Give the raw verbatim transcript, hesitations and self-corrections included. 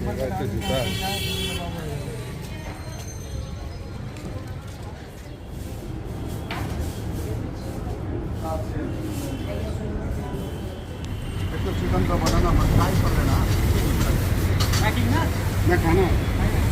ये तो जूता है। एक तो चिकन का बनाना, मसाला ही कर लेना। मैं खाना है।